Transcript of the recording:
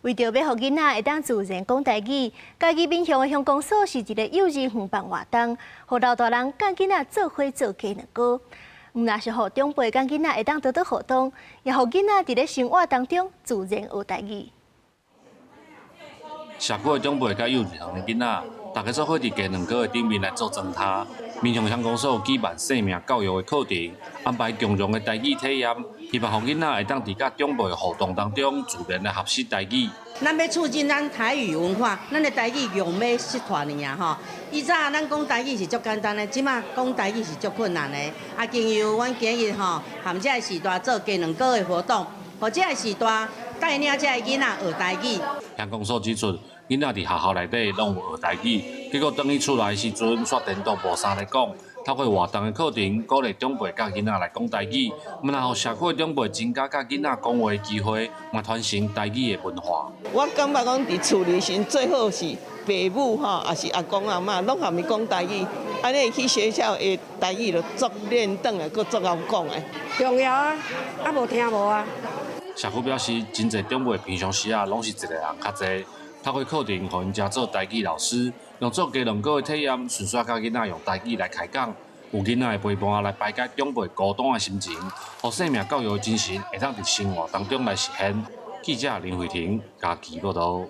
為著欲予囡仔會當自然講台語，嘉義民雄的鄉公所是一个幼兒園辦活動，予老大人佮囡仔做伙做雞卵糕。毋但是予長輩佮囡仔會當多多互動，也予囡仔佇咧生活當中自然學台語。社區的長輩佮幼兒園的囡仔，大家做伙佇雞卵糕的頂面來做妝頭。民雄鄉公所舉辦生命教育的課程，安排強強的台語體驗，希望予囡仔會當佇佮長輩互動當中，自然來學習台語。咱欲促進咱台語文化，咱的台語用欲失傳去啊吼！以前咱講台語是足簡單的，這馬講台語是足困難的。啊，經由阮今日吼，含這个時代做雞卵糕的活動，予這个時代帶領這个囡仔學台語。鄉公所指出，囡仔佇學校內底攏有學台語，結果轉去厝內時陣，煞顛倒無啥咧講。透過活動的課程，鼓勵長輩佮囡仔來講台語，毋但予社區的長輩增加佮囡仔講話的機會，嘛傳承台語的文化。我感覺講佇厝裡時最好是爸母吼，抑是阿公阿嬤，攏含伊講台語，按呢去學校的台語就足練轉來，閣足𠢕講的。重要啊，啊無聽無啊。社區表示，真濟長輩平常時啊，攏是一個人較濟。透過課程，予𪜶遮做台語老師，用做雞卵糕的體驗，順紲佮囡仔用台語來開講，有囡仔的陪伴來排解長輩孤單的心情，予生命教育的精神會當佇生活當中來實現。記者林慧婷嘉義報導。